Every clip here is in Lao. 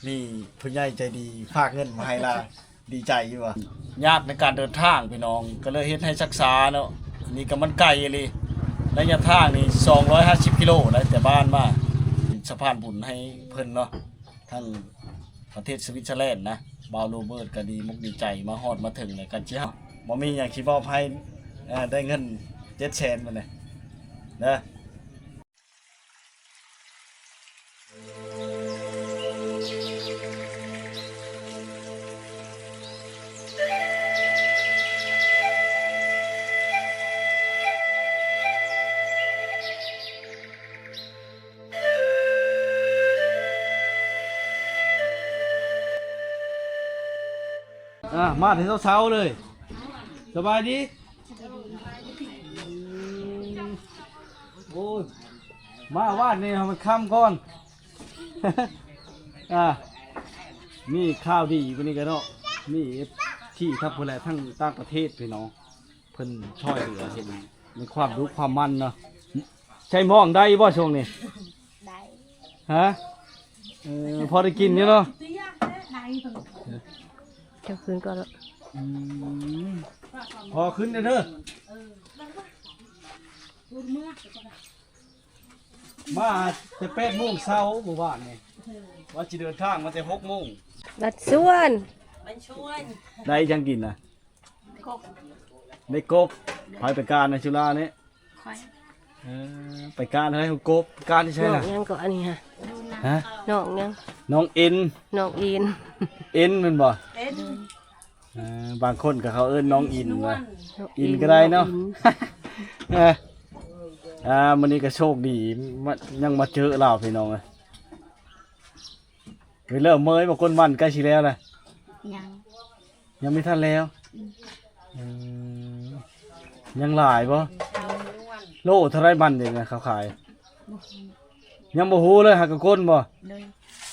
ມີຜູ້ໃຫຍ່ໃຈດີຝາກເງິນມາໃຫ້ລາວ ດີໃຈຢູ່ວ່າ ຍາກໃນການເດີນທາງພີ່ນ້ອງ ກໍເລີຍເຮັດໃຫ້ຊັກຊ້າເນາະ. ອັນນີ້ກໍມັນໄກອີ່ຫຼີ ໄລຍະທາງນີ້ສອງຮ້ອຍຫ້າສິບກິໂລໄດ໋ ແຕ່ບ້ານມາ. ເປັນສະພານບຸນໃຫ້ເພິ່ນເນາະ ທາງປະເທດສະວິດເຊີແລນນະ. ບ່າວໂຣເບີດກໍດີມຸກດີໃຈ ມາຮອດມາເຖິງແລ້ວ ກໍຊິເອົາ ບໍ່ມີຫຍັງຊິມອບໃຫ້ ເອີ ໄດ້ເງິນເຈັດແສນມື້ນີ້ເດີ. ອ່າ ມາແຕ່ເຊົ້າໆເລີຍ. ສະບາຍດີ. ໂອ້ຍ ມາວາດນີ້ໃຫ້ມັນຄ່ຳກ່ອນ. ອ່າ ມີຂ່າວດີມື້ນີ້ກັນເນາະ ມີເອັຟຊີທັງພຸ້ນແຫຼະ ທັງຕ່າງປະເທດພີ່ນ້ອງ ເພິ່ນຊ່ອຍເຫຼືອເຮັດໃນຄວາມດຸຄວາມໝັ່ນເນາະ. ໃຊ້ໝ້ອງໄດ້ບໍ່ຊ່ວງນີ້? ໄດ້. ຮະ? ເອີ ພໍໄດ້ກິນຢູ່ເນາະ. ເຈົ້າຄືນກ່ອນເນາະ. ອືມ ພໍຂຶ້ນເດີ. ມາແຕ່ແປດໂມງເຊົ້າມື້ວານນີ້ ວ່າຊິເດີນທາງມາແຕ່ຫົກໂມງ. ບັດຊວນ ໄດ້ຫຍັງກິນນະ? ກົບ. ໄດ້ກົບ. ໃຜໄປການນະ ຈຸລານີ້? ຂ້ອຍ. ເອີ ໄປການໃຫ້ກົບ ການທີ່ໃສນະ? ນ້ອງຫຍັງເກາະອັນນີ້ຮະ? ຮະ? ນ້ອງຫຍັງ? ນ້ອງເອັນ. ນ້ອງເອັນ. ເອັນແມ່ນບໍ່? ເອັນ. ເອີ ບາງຄົນກໍເຂົາເອີ້ນນ້ອງອິນວ່າ ອິນກໍໄດ້ເນາະ. ເອີ ອ່າ ມື້ນີ້ກໍໂຊກດີ ມາ ຍັງມາເຈີລາວພີ່ນ້ອງເອີຍ. ເອີ ເລີ່ມເມີຍບໍ່ ກົ້ນມັນໃກ້ຊິແລ້ວລະ? ຍັງ. ຍັງບໍ່ທັນແລ້ວ? ອືມ. ອືມ ຍັງຫຼາຍບໍ່? ໂລເທົ່າໃດມັນເດນະ ເຂົາຂາຍ? ບໍ່ຮູ້. ຍັງບໍ່ຮູ້ເລີຍ ຫາກໍກົ້ນບໍ່? ໂດຍ.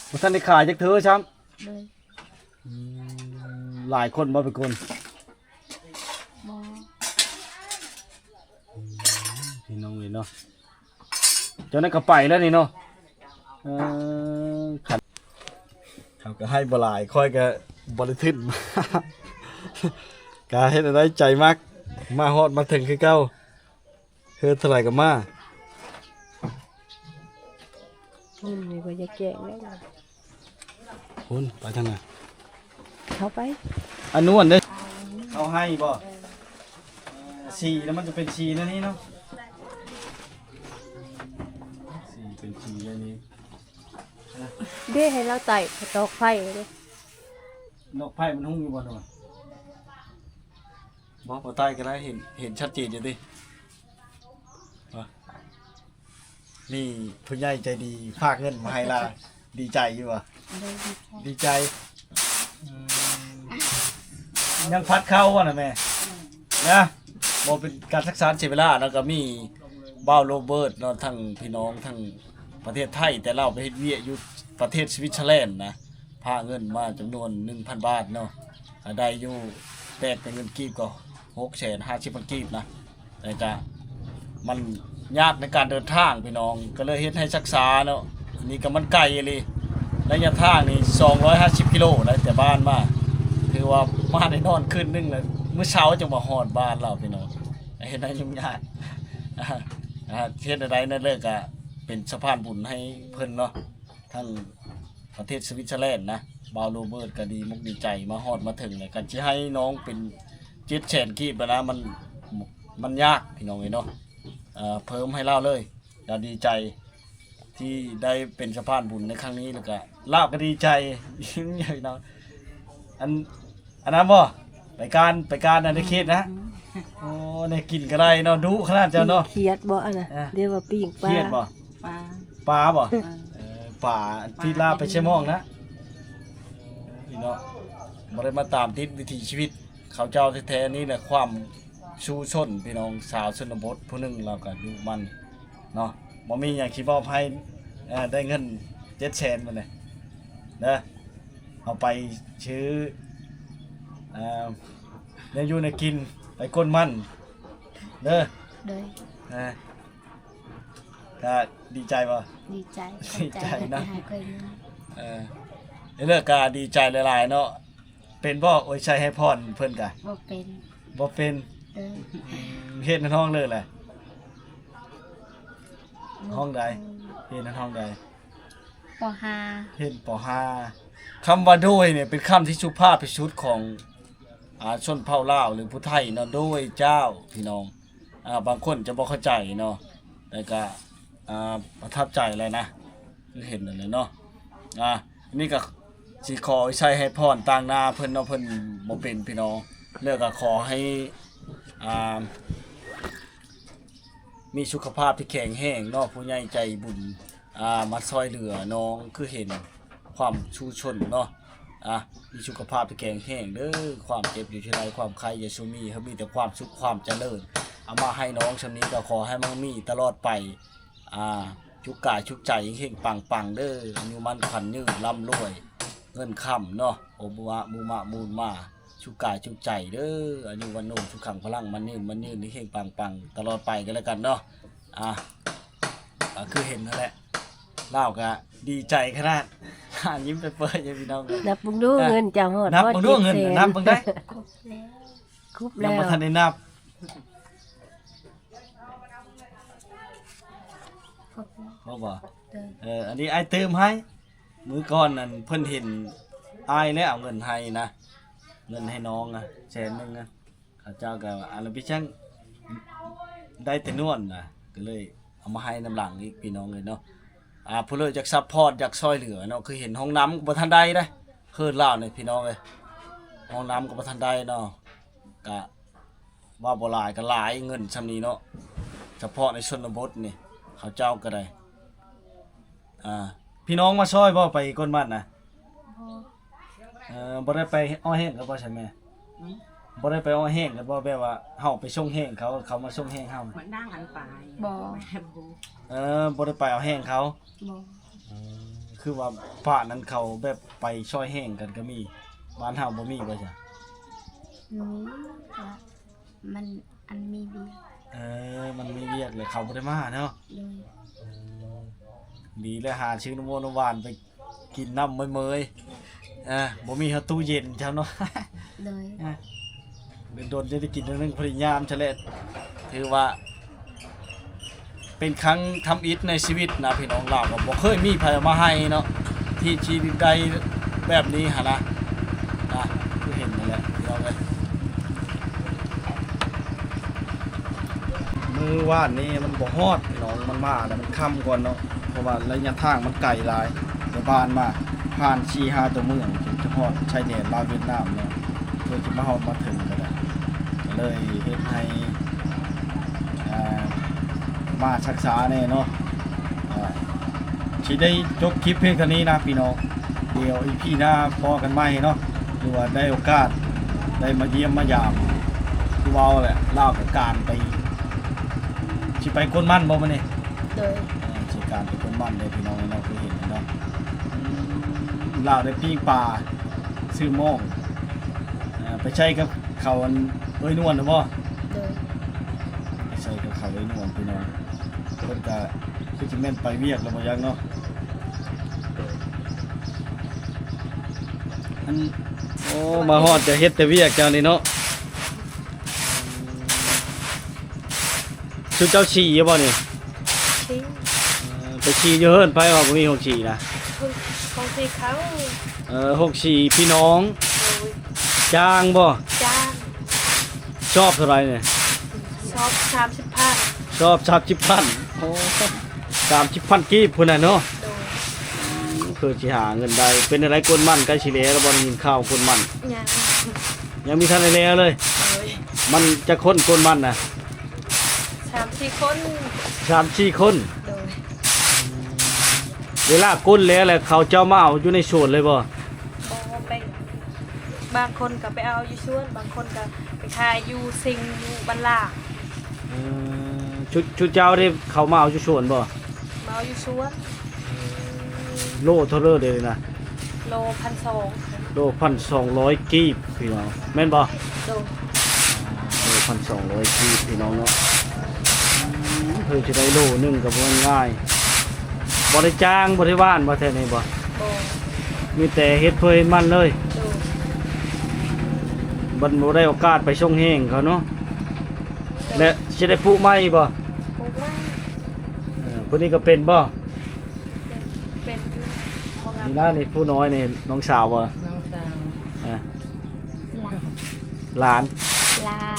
ບໍ່ທັນໄດ້ຂາຍຈັກເທື່ອຊ້ຳ? ໂດຍ. ອືມ ຫຼາຍຄົນບໍ່ໄປກົ້ນ? ບໍ່. ອືມ ພີ່ນ້ອງເອີຍເນາະ ເຈົ້ານັ້ນກໍໄປແລ້ວນີ້ເນາະ. ເອີ ຄັນເຂົາກໍໃຫ້ບໍ່ຫຼາຍ ຂ້ອຍກໍບໍ່ໄດ້ທຶນ ກໍເຮັດແນວໃດໃຈມັກ ມາຮອດມາເຖິງຄືເກົ່າ. ເຮີດເທົ່າໃດກໍມາ. ເງິນນີ້ບໍ່ຢາກແຈ້ງແລ້ວ. ພຸ້ນ ໄປທາງນັ້ນ ເຂົ້າໄປ. ອັນນວນເດ້ ເຂົາໃຫ້ບໍ່? ເອີ ສີແລ້ວມັນຈະເປັນສີແນວນີ້ເນາະ ສີເປັນສີແນວນີ້. ເດ້ ໃຫ້ລາວໄຕ່ຕອກໄຟເດ້. ດອກໄຟມັນຮຸ່ງຢູ່ບໍ່? ບໍ່ ບໍ່ໄຕ່ກໍໄດ້ ເຫັນ ເຫັນຊັດເຈນຢູ່ຕິ. ວ່າມີຜູ້ໃຫຍ່ໃຈດີຝາກເງິນມາໃຫ້ລາວ ດີໃຈຢູ່ບໍ່? ໂດຍ ດີໃຈ. ອືມ ຍັງຜັດເຂົ້າບໍ່ນະແມ່? ນະ ບໍ່ເປັນການຊັກຊ້າເສຍເວລາເນາະ. ກໍມີບ່າວໂຣເບີດເນາະ ທັງພີ່ນ້ອງທັງປະເທດໄທ ແຕ່ລາວໄປເຮັດວຽກຢູ່ປະເທດສະວິດເຊີແລນນະ. ພາເງິນມາຈຳນວນໜຶ່ງພັນບາດເນາະ ກໍໄດ້ຢູ່ ແປດເປັນເງິນກີບກໍຫົກແສນຫ້າສິບພັນກີບນະ. ແຕ່ກະມັນຍາກໃນການເດີນທາງພີ່ນ້ອງ ກໍເລີຍເຮັດໃຫ້ຊັກຊ້າເນາະ. ອັນນີ້ກໍມັນໄກອີ່ຫຼີ ໄລຍະທາງນີ້ສອງຮ້ອຍຫ້າສິບກິໂລໄດ໋ ແຕ່ບ້ານມາ ຖືວ່າມາໄດ້ນອນຄືນໜຶ່ງແລ້ວ ມື້ເຊົ້າຈຶ່ງມາຮອດບ້ານລາວພີ່ນ້ອງ. ເຮັດໃຫ້ຫຍຸ້ງຍາກ ເຮັດແນວໃດນັ້ນເລີຍ ກະເປັນສະພານບຸນໃຫ້ເພິ່ນເນາະ. ທາງປະເທດສະວິດເຊີແລນນະ ບ່າວໂຣເບີດກໍດີມຸກດີໃຈ ມາຮອດມາເຖິງແລ້ວ ກໍຊິໃຫ້ນ້ອງເປັນເຈັດແສນກີບນະ. ມັນ ມັນຍາກພີ່ນ້ອງເອີຍເນາະ ເອີ ເພີ່ມໃຫ້ລາວເລີຍ. ກໍດີໃຈທີ່ໄດ້ເປັນສະພານບຸນໃນຄັ້ງນີ້ ແລ້ວກໍລາວກໍດີໃຈເນາະ. ອັນ ອັນນັ້ນບໍ່ ໄປການ ໄປການອັນໃນເຂດນະ. ໂອ້ ໄດ້ກິນກໍໄດ້ເນາະ ດຸຂະໜາດເຈົ້າເນາະ. ຂຽດບໍ່ອັນນະ? ເອີ ເອີ້ນວ່າປີ້ງປາ. ຂຽດບໍ່? ປາ ປາບໍ່? ເອີ ເອີ ປາທີ່ລາວໄປໃສ່ໝ້ອງນະ. ພີ່ນ້ອງ ບໍ່ໄດ້ມາຕາມຕິດວິຖີຊີວິດເຂົາເຈົ້າແທ້ໆ. ນີ້ແຫຼະຄວາມສູ້ຊົນ ພີ່ນ້ອງ ຊາວຊົນນະບົດຜູ້ໜຶ່ງ ລາວກໍດຸໝັ່ນເນາະ. ບໍ່ມີຫຍັງຊິມອບໃຫ້ ເອີ ໄດ້ເງິນເຈັດແສນມື້ນີ້ເດີ. ເອົາໄປຊື້ ເອີ ແນວຢູ່ແນວກິນ ໄປກົ້ນມັນເດີ. ໂດຍ. ເອີ ກໍດີໃຈບໍ່? ດີໃຈ ດີໃຈເນາະ. ເອີ ເອີ ເລີກກະດີໃຈຫຼາຍໆເນາະ. ເປັນບໍ່ ໂອຍໄຊໃຫ້ພອນເພິ່ນກະ? ບໍ່ເປັນ. ບໍ່ເປັນ? ເອີ. ເຮັດໃຫ້ນ້ອງເລີກແຫຼະ. ຫ້ອງໃດ? ເຮັດໃຫ້ຫ້ອງໃດ? ປໍຫ້າ. ເຮັດປໍຫ້າ. ຄຳວ່າໂດຍນີ້ເປັນຄຳທີ່ສຸພາບທີ່ສຸດຂອງ ອ່າ ຊົນເຜົ່າລາວ ຫຼື ຜູ້ໄທເນາະ, ໂດຍເຈົ້າ ພີ່ນ້ອງ. ອ່າ ບາງຄົນຈະບໍ່ເຂົ້າໃຈເນາະ ແຕ່ກະ ອ່າ ປະທັບໃຈແຫຼະນະ ຄືເຫັນນັ້ນແຫຼະເນາະ. ອ່າ ອັນນີ້ກະຊິຂໍໃຊ້ໃຫ້ພອນຕ່າງໜ້າເພິ່ນເນາະ, ເພິ່ນບໍ່ເປັນ ພີ່ນ້ອງ. ແລ້ວກະຂໍໃຫ້ ອ່າ ມີສຸຂະພາບທີ່ແຂງແຮງເນາະ, ຜູ້ໃຫຍ່ໃຈບຸນ ອ່າ ມາຊ່ອຍເຫຼືອນ້ອງ ຄືເຫັນຄວາມສູ້ຊົນເນາະ. ອ່າ ມີສຸຂະພາບທີ່ແຂງແຮງເດີ້, ຄວາມເຈັບຢູ່ທີ່ໃດ ຄວາມໄຂ້ຢ່າສູ່ມີ, ໃຫ້ມີແຕ່ຄວາມສຸກຄວາມຈະເລີນ. ເອົາມາໃຫ້ນ້ອງຊ່ຳນີ້ກໍຂໍໃຫ້ມັນມີຕະຫຼອດໄປ. ອ່າ ຈຸກກາຍຈຸກໃຈເຮັງໆປັງໆເດີ້, ອາຍຸໝັ້ນຂວັນຍືນ ລ່ຳລວຍເງິນຄຳເນາະ, ໂອບຸມະບຸມະບູນມາ ສຸກກາຍຈຸກໃຈເດີ້, ອາຍຸວັນໂນສຸຂັງພະລັງ ໝັ້ນຍືນໝັ້ນຍືນເຮັງໆປັງໆຕະຫຼອດໄປກັນແລ້ວກັນເນາະ. ອ່າ ກໍຄືເຫັນນັ້ນແຫຼະ ລາວກະດີໃຈຂະໜາດ ຍິ້ມເປີຍໆຢູ່ພີ່ນ້ອງເອີຍ. ນັບເບິ່ງດູ ອ່ະ ເງິນເຈົ້າຮອດ ນັບເບິ່ງດູ ຮອດເຈັດແສນ ເງິນ ນັບເບິ່ງໄດ້ ຄົບແລ້ວ ຄົບແລ້ວ ຍັງບໍ່ທັນໄດ້ນັບ ຄົບແລ້ວ ຄົບບໍ່? ເອີ ເອີ ອັນນີ້ອ້າຍຕື່ມໃຫ້ ມື້ກ່ອນນັ້ນເພິ່ນເຫັນອ້າຍແລ້ວເອົາເງິນໃຫ້ນະ ເງິນໃຫ້ນ້ອງນະ ແສນໜຶ່ງນະ. ເຂົາເຈົ້າກໍອັນລະບິຊັງໄດ້ແຕ່ນວນນະ ກໍເລີຍເອົາມາໃຫ້ນຳຫຼັງອີກ ພີ່ນ້ອງເອີຍເນາະ. ອ່າ ຜູ້ເລີກຢາກຊັບພອດ ຢາກຊ່ອຍເຫຼືອເນາະ, ຄືເຫັນຫ້ອງນ້ຳກໍບໍ່ທັນໄດ້ເດ້ ເຮີດລາວນີ້ ພີ່ນ້ອງເອີຍ, ຫ້ອງນ້ຳກໍບໍ່ທັນໄດ້ເນາະ. ກະເວົ້າບໍ່ຫຼາຍ ກໍຫຼາຍເງິນຊ່ຳນີ້ເນາະ, ສະເພາະໃນຊົນນະບົດນີ້ ເຂົາເຈົ້າກໍໄດ້ ອ່າ ພີ່ນ້ອງມາຊ່ອຍບໍ່ ໄປກົນໝັ້ນນະ? ບໍ່. ເອີ ບໍ່ໄດ້ໄປເອາະແຫ້ງກັນບໍ່ຊັ້ນແມ່? ອືມ ບໍ່ໄດ້ໄປເອາະແຫ້ງກັນບໍ່ ແບບວ່າເຮົາໄປສົ່ງແຫ້ງເຂົາ ເຂົາມາສົ່ງແຫ້ງເຮົາ? ມັນນາງອັນປາຍ ບໍ່ ແມ່ນບໍ່? ເອີ ບໍ່ໄດ້ໄປເອົາແຫ້ງເຂົາ? ບໍ່. ເອີ ຄືວ່າບ້ານນັ້ນເຂົາແບບໄປຊ່ອຍແຫ້ງກັນກໍມີ, ບ້ານເຮົາບໍ່ມີບໍ່ຊະ? ມີ ກໍມັນ ອັນມີວຽກ ເອີ ມັນມີວຽກແລ້ວເຂົາບໍ່ໄດ້ມາເນາະ. ໂດຍ. ເອີ ດີແລ້ວ ຫາຊື້ນ້ຳມ່ວນນ້ຳຫວານໄປກິນນ້ຳເມີຍໆ ອ່າ ບໍ່ມີຮອດຕູ້ເຢັນເຈົ້າເນາະ. ໂດຍ. ອ່າ ດົນໆຈະໄດ້ກິນເທື່ອໜຶ່ງ ພໍດີຍາມຊະແຫຼະ. ຖືວ່າ ເປັນຄັ້ງທຳອິດໃນຊີວິດນະ ພີ່ນ້ອງລາວກໍບໍ່ເຄີຍມີໃຜເອົາມາໃຫ້ເນາະ ທີ່ ທີ່ໄດ້ແບບນີ້ຫັ້ນນະ ນະ ຄືເຫັນນັ້ນແຫຼະ ພີ່ນ້ອງເອີຍ. ມື້ວານນີ້ມັນບໍ່ຮອດ ພີ່ນ້ອງ, ມັນມາແລ້ວມັນຄ່ຳກ່ອນເນາະ ເພາະວ່າໄລຍະທາງມັນໄກຫຼາຍ, ແຕ່ບ້ານມາຜ່ານສີ່ຫ້າຕົວເມືອງ ຈຶ່ງຈະຮອດຊາຍແດນລາວຫວຽດນາມເນາະ. ເພື່ອຈະມາຮອດມາເຖິງກໍໄດ້ ກໍເລີຍເຮັດໃຫ້ ອ່າ ມາຊັກຊ້າແດ່ເນາະ. ອ່າ ຊິໄດ້ຈົບຄລິບພຽງເທົ່ານີ້ນະພີ່ນ້ອງ, ດຽວອີພີໜ້າພໍ້ກັນໃໝ່ເນາະ ຫຼືວ່າໄດ້ໂອກາດໄດ້ມາຢ້ຽມມາຢາມ. ຄືເວົ້າແຫຼະ ລາວກໍການໄປ ຊິໄປກົນໝັ້ນບໍ່ມື້ນີ້? ໂດຍ. ເອີ ຊິການໄປກົນໝັ້ນເດີພີ່ນ້ອງເນາະ ຄືເຫັນເນາະ. ອືມ ລາວໄດ້ປີ້ງປາ ຊື້ໝ້ອງ ອ່າ ໄປໃຊ້ກັບເຂົາອັນເອື້ອຍນວນນະບໍ່? ໂດຍ. ໄປໃຊ້ກັບເຂົາເອື້ອຍນວນພີ່ນ້ອງ, ເພິ່ນກະຄືຊິແມ່ນໄປວຽກແລ້ວບໍ່ຈັກເນາະ. ອັນ ໂອ້ ມາຮອດກະເຮັດແຕ່ວຽກເຈົ້ານີ້ເນາະ. ຊຸມເຈົ້າສີຢູ່ບໍ່ນີ້? ສີ. ເອີ ໄປສີຢູ່ເຮືອນໃຜວ່າບໍ່ມີໂຮງສີນະ? ໂຮງສີເຂົາ. ເອີ ໂຮງສີພີ່ນ້ອງ. ໂດຍ. ຈ້າງບໍ່? ຈ້າງ. ຊອບເທົ່າໃດນີ້? ຊອບສາມສິບພັນ. ຊອບສາມສິບພັນ. ໂອ້ ສາມສິບພັນກີບພຸ້ນນະເນາະ. ໂດຍ. ອືມ ຄືຊິຫາເງິນໄດ້. ເປັນຈັ່ງໃດ ກົນໝັ້ນໃກ້ຊິແລ້ວແລ້ວບໍ່? ໄດ້ຍິນຂ່າວກົນໝັ້ນ ຍັງ ຍັງມີທັນໄດ້ແລ້ວເລີຍ. ໂດຍ. ມັນຈັກຄົນກົນໝັ້ນນະ? ສາມສີ່ຄົນ. ສາມສີ່ຄົນ. ໂດຍ. ເວລາກົນແລ້ວ ແລ້ວເຂົາເຈົ້າມາເອົາຢູ່ໃນສວນເລີຍບໍ່? ບໍ່ ໄປ ບາງຄົນກໍໄປເອົາຢູ່ສວນ, ບາງຄົນກໍໄປຂາຍຢູ່ເຊັງ ຢູ່ບ້ານລາງ. ເອີ ຊຸມ ຊຸມເຈົ້າເດ້ ເຂົາມາເອົາຢູ່ສວນບໍ່? ມາເອົາຢູ່ສວນ. ເອີ ໂລເທົ່າເດີເດນະ? ໂລພັນສອງ. ໂລພັນສອງຮ້ອຍກີບ ພີ່ນ້ອງ ແມ່ນບໍ່? ໂດຍ. ໂລພັນສອງຮ້ອຍກີບ ພີ່ນ້ອງເນາະ. ອືມ ເພື່ອຈະໄດ້ໂລໜຶ່ງກໍບໍ່ແມ່ນງ່າຍ. ບໍ່ໄດ້ຈ້າງ ບໍ່ໄດ້ຫວ່ານບໍ່ແຖວນີ້ບໍ່? ບໍ່. ມີແຕ່ເຮັດເພື່ອເຮັດມັນເລີຍ. ໂດຍ. ມັນບໍ່ໄດ້ໂອກາດໄປສົ່ງແຮງເຂົາເນາະ. ແລະ ຊິໄດ້ປູກໃໝ່ບໍ່? ປູກໃໝ່. ເອີ ຜູ້ນີ້ກໍເປັນບໍ່? ເປັນ ເປັນຢູ່. ນີ້ນະ ນີ້ຜູ້ນ້ອຍນີ້ ນ້ອງສາວບໍ່? ນ້ອງສາວ. ອ່າ ຫຼານ ຫຼານ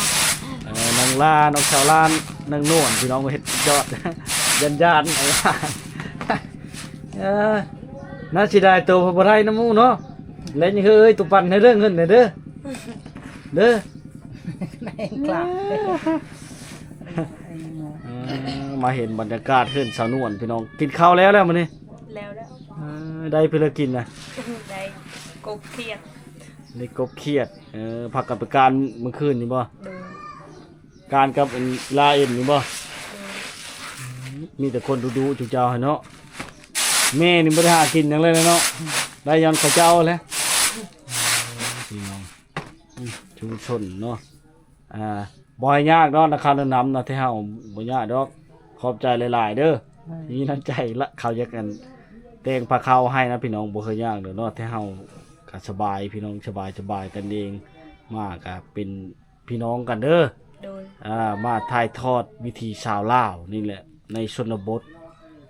ເອີ ນ້ອງຫຼານ ນ້ອງສາວຫຼານ ນາງນວນ ພີ່ນ້ອງ ເຮັດຍອດ ຢ້ານໆ ເອີ ໜ້າເສຍດາຍໂຕບໍ່ໄດ້ນຳໝູ່ເນາະ. ແລະ ນີ້ເອີຍ ໂຕປັ່ນໃຫ້ເດີ ເງິນແດ່ເດີ ເດີ. ເອີ ມາເຫັນບັນຍາກາດເຮືອນສາວນວນ ພີ່ນ້ອງ. ກິນເຂົ້າແລ້ວແລ້ວມື້ນີ້? ແລ້ວແລ້ວ. ເອີ ໄດ້ເພິ່ນລະກິນນະ? ໄດ້ກົບຂຽດ. ໄດ້ກົບຂຽດ. ເອີ ພັກກັນໄປການມື້ຄືນນີ້ບໍ່? ໂດຍ. ການກັບອັນລາເອັນນີ້ບໍ່? ໂດຍ. ມີແຕ່ຄົນດຸໆ ຈຸເຈົ້າຫັ້ນເນາະ. ແມ່ນີ້ບໍ່ໄດ້ຫາກິນຫຍັງເລີຍເນາະ. ໄດ້ຍ້ອນເຂົາເຈົ້າແຫຼະ. ພີ່ນ້ອງ ອືມ ຊຸມຊົນເນາະ. ອ່າ ບໍ່ໃຫ້ຍາກດອກ ນະຄານນຳນະ ທີ່ເຮົາບໍ່ຍາກດອກ. ຂອບໃຈຫຼາຍໆເດີ ມີນ້ຳໃຈລະ ເຂົາຢາກອັນແຕ່ງພາເຂົ້າໃຫ້ນະ ພີ່ນ້ອງ. ບໍ່ເຄີຍຍາກດອກເນາະ ແຕ່ເຮົາກະສະບາຍ ພີ່ນ້ອງ ສະບາຍ ສະບາຍກັນເອງ. ມາກະເປັນພີ່ນ້ອງກັນເດີ. ໂດຍ. ອ່າ ມາຖ່າຍທອດວິຖີຊາວລາວນີ້ແຫຼະ ໃນຊົນນະບົດ.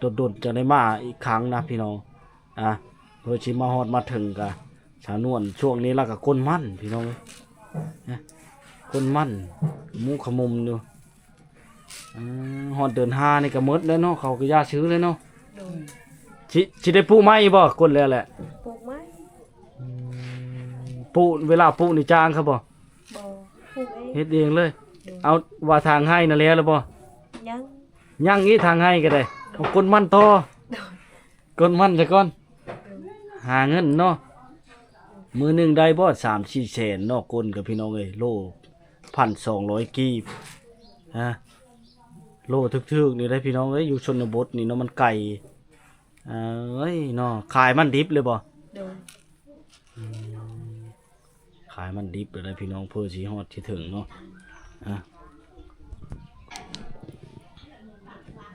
ດົນໆ ຈັ່ງໄດ້ມາອີກຄັ້ງນະ ພີ່ນ້ອງ. ອ່າ ເພື່ອຊິມາຮອດມາເຖິງກະ ສາວນວນ ຊ່ວງນີ້ລາວກະກົ້ນມັນ ພີ່ນ້ອງເອີຍ ນະ ກົ້ນມັນ ໝູກຂະມຸມຢູ່. ອ່າ ຮອດເດືອນຫ້ານີ້ກະໝົດແລ້ວເນາະ ເຂົາກະຢ່າຊື້ແລ້ວເນາະ. ໂດຍ. ຊິ ຊິໄດ້ປູກໃໝ່ບໍ່? ກົ້ນແລ້ວແຫຼະ ປູກໃໝ່. ອືມ ປູກ ເວລາປູກນີ້ຈ້າງເຂົາບໍ່? ບໍ່ ປູກເອງ ເຮັດເອງເລີຍ. ໂດຍ. ເອົາ ວ່າທາງໄຮ່ນະແລ້ວແລ້ວບໍ່? ຍັງ ຍັງອີກ ທາງໄຮ່ກະໄດ້ ເອົາກົ້ນມັນຕໍ່. ໂດຍ. ກົ້ນມັນຊະກ່ອນ ໂດຍ. ຫາເງິນເນາະ ມື້ໜຶ່ງໄດ້ບໍ່ ສາມສີ່ແສນເນາະ ກົ້ນກະ ພີ່ນ້ອງເອີຍ. ໂລພັນສອງຮ້ອຍກີບ ຮະ ໂລຖືກໆນີ້ໄດ໋ ພີ່ນ້ອງເອີຍ. ຢູ່ຊົນນະບົດນີ້ເນາະ ມັນໄກ. ເອີຍເນາະ ຂາຍມັນດິບເລີຍບໍ່? ໂດຍ. ອືມ ຂາຍມັນດິບເລີຍ ພີ່ນ້ອງ ເພື່ອຊິຮອດຊິເຖິງເນາະ. ອ່າ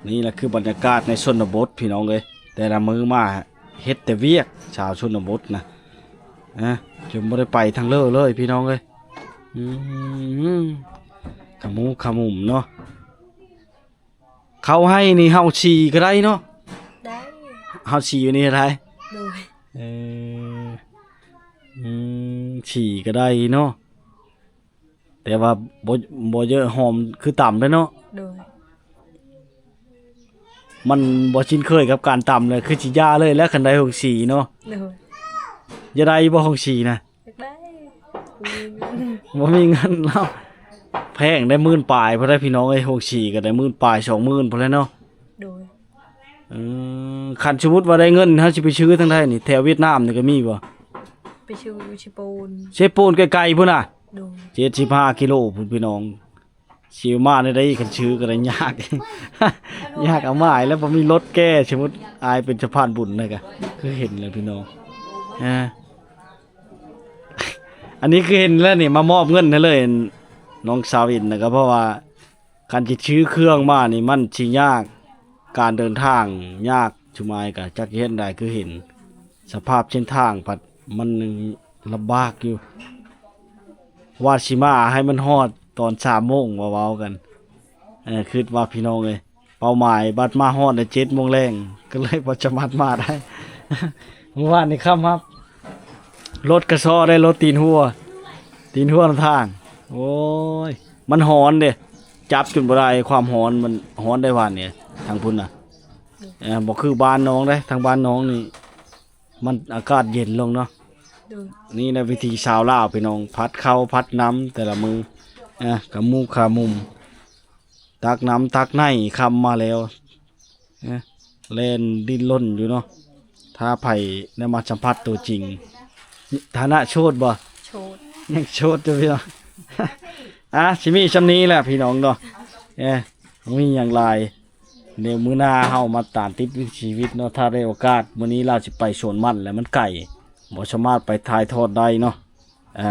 ນີ້ລະຄືບັນຍາກາດໃນຊົນນະບົດ ພີ່ນ້ອງເອີຍ. ແຕ່ລະມື້ມາເຮັດແຕ່ວຽກ ຊາວຊົນນະບົດນະ ອ່າ ຈົນບໍ່ໄດ້ໄປທາງເລີເລີຍ ພີ່ນ້ອງເອີຍ. ອືມ ຂະມຸກຂະມຸມເນາະ. ເຂົ້າໄຮ່ນີ້ເຮົາສີກະໄດ້ເນາະ? ໄດ້. ເຮົາສີຢູ່ນີ້ໄດ້? ໂດຍ. ເອີ ອືມ ສີກະໄດ້ເນາະ ແຕ່ວ່າບໍ່ ບໍ່ເຍີະຫອມຄືຕຳເດ້ເນາະ? ໂດຍ. ມັນບໍ່ຊິນເຄີຍກັບການຕຳເລີຍ ຄືຊິຢ່າເລີຍແຫຼະ ຄັນໄດ້ໂຮງສີເນາະ? ໂດຍ. ຢາກໄດ້ຢູ່ບໍ່ໂຮງສີນະ? ຢາກໄດ້ ບໍ່ມີເງິນ ບໍ່ມີເງິນເນາະ. ແພງໄດ໋ ໝື່ນປາຍພຸ້ນໄດ໋ ພີ່ນ້ອງເອີຍ. ໂຮງສີກະໄດ້ໝື່ນປາຍ ສອງໝື່ນພຸ້ນແຫຼະເນາະ. ໂດຍ. ເອີ ຄັນສົມມຸດວ່າໄດ້ເງິນ ເຮົາຊິໄປຊື້ທາງໃດນີ້? ແຖວຫວຽດນາມນີ້ກະມີບໍ່? ໄປຊື້ຢູ່ເຊໂປນ. ເຊໂປນໄກໆພຸ້ນນະ? ໂດຍ. ເຈັດສິບຫ້າກິໂລພຸ້ນ ພີ່ນ້ອງ. ຊິມາແນວໃດ ຄັນຊື້ກະໄດ້ຍາກ ຍາກເອົາມາໃຫ້ແລ້ວ ບໍ່ມີລົດແກ່. ສົມມຸດອ້າຍເປັນສະພານບຸນນະກະ ຄືເຫັນແລ້ວ ພີ່ນ້ອງ. ອ່າ ອັນນີ້ຄືເຫັນແລ້ວນີ້ ມາມອບເງິນໃຫ້ເລີຍ ນ້ອງສາວອິນນະກະ ເພາະວ່າຄັນຊິຊື້ເຄື່ອງມານີ້ມັນຊິຍາກ ການເດີນທາງຍາກ. ຊຸມອ້າຍກະຈັກເຮັດໃດ ຄືເຫັນສະພາບເສັ້ນທາງພັດມັນລຳບາກຢູ່. ວ່າຊິມາໃຫ້ມັນຮອດຕອນສາມໂມງ ວ່າເວົ້າກັນ ເອີ ຄິດວ່າ ພີ່ນ້ອງເອີຍ ເປົ້າໝາຍ ບັດມາຮອດແລ້ວເຈັດໂມງແລງ ກະເລີຍບໍ່ສາມາດມາໄດ້. ມື້ວານນີ້ຄ່ຳຮັບ ລົດກະຊໍໄດ້ ລົດຕີນຫົວ ຕີນຫົວນຳທາງ. ໂອ້ຍ ມັນຮ້ອນເດ້ ຈັບຈົນບໍ່ໄດ້ ຄວາມຮ້ອນ ມັນຮ້ອນໄດ໋ ວານນີ້ທາງພຸ້ນນະ. ເອີ ບໍ່ຄືບ້ານນ້ອງເດ້ ທາງບ້ານນ້ອງນີ້ ມັນອາກາດເຢັນລົງເນາະ. ໂດຍ. ນີ້ແຫຼະວິຖີຊາວລາວ ພີ່ນ້ອງ ຜັດເຂົ້າຜັດນ້ຳແຕ່ລະມື້ ອ່າ ກະໝູກຂະມຸມ ຕັກນ້ຳຕັກໃນ ຄ່ຳມາແລ້ວ ອ່າ ແລ່ນດີ້ນລົນຢູ່ເນາະ. ຖ້າໃຜໄດ້ມາສຳຜັດໂຕຈິງ ຖານະໂສດບໍ່? ໂສດ. ຍັງໂສດຢູ່ ພີ່ນ້ອງ. ອ່າ ຊິມີຊ່ຳນີ້ແຫຼະ ພີ່ນ້ອງເນາະ. ເອີ ບໍ່ມີຫຍັງຫຼາຍ. ດຽວມື້ໜ້າເຮົາມາຕາມຕິດວິຖີຊີວິດເນາະ ຖ້າໄດ້ໂອກາດ. ມື້ນີ້ລາວຊິໄປສວນມັນແຫຼະ ມັນໄກ ບໍ່ສາມາດໄປຖ່າຍທອດໄດ້ເນາະ. ອ່າ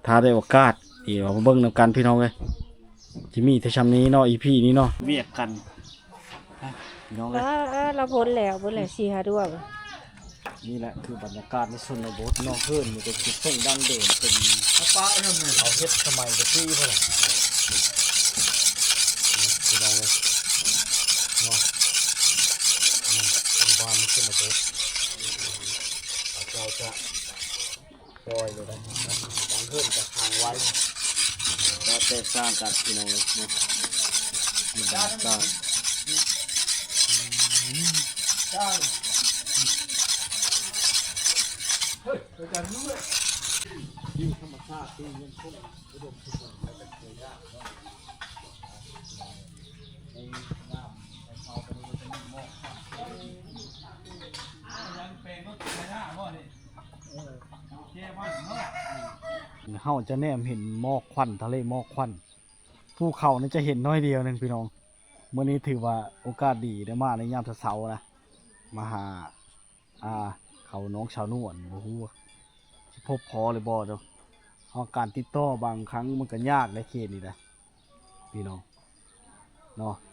ຖ້າໄດ້ໂອກາດ ດຽວມາເບິ່ງນຳກັນ ພີ່ນ້ອງເອີຍ. ຊິມີແຕ່ຊ່ຳນີ້ເນາະ ອີພີນີ້ເນາະ ວຽກກັນ ພີ່ນ້ອງເອີຍ. ເອີ ເອີ ລາວພົ້ນແລ້ວ ພຸ້ນແຫຼະ ສີ່ຫ້າດວງ. ນີ້ແຫຼະຄືບັນຍາກາດໃນຊົນນະບົດເນາະ ເຮືອນນີ້ກໍຄືເປັນດັ້ງເດີມ ເປັນ ເອົາປະອັນນັ້ນແມ່ນ ເອົາເຮັດສະໄໝແຕ່ກີ້ພຸ້ນແຫຼະ ພີ່ນ້ອງເອີຍເນາະ ອືມ ບ້ານໃນຊົນນະບົດ ເຂົາເຈົ້າຈະປ່ອຍໂລດໄດ໋ ບາງເຮືອນກໍຂ້າງໄວ້ ແລ້ວແຕ່ສ້າງກັນ ພີ່ນ້ອງເອີຍເນາະ ນີ້ບັນຍາກາດ ເຮົາຈະແນມເຫັນໝອກຄວັນ ທະເລໝອກຄວັນ ພູເຂົານີ້ຈະເຫັນໜ້ອຍດຽວໜຶ່ງ ພີ່ນ້ອງ. ມື້ນີ້ຖືວ່າໂອກາດດີ ໄດ້ມາໃນຍາມເຊົ້າໆນະ ມາຫາ ອ່າ ເຂົານ້ອງສາວນວນ ບໍ່ຮູ້ວ່າຊິພົບພໍຫຼືບໍ່ເນາະ ເຮົາການຕິດຕໍ່ບາງຄັ້ງມັນກໍຍາກໃນເຂດນີ້ນະ ພີ່ນ້ອງເນາະ.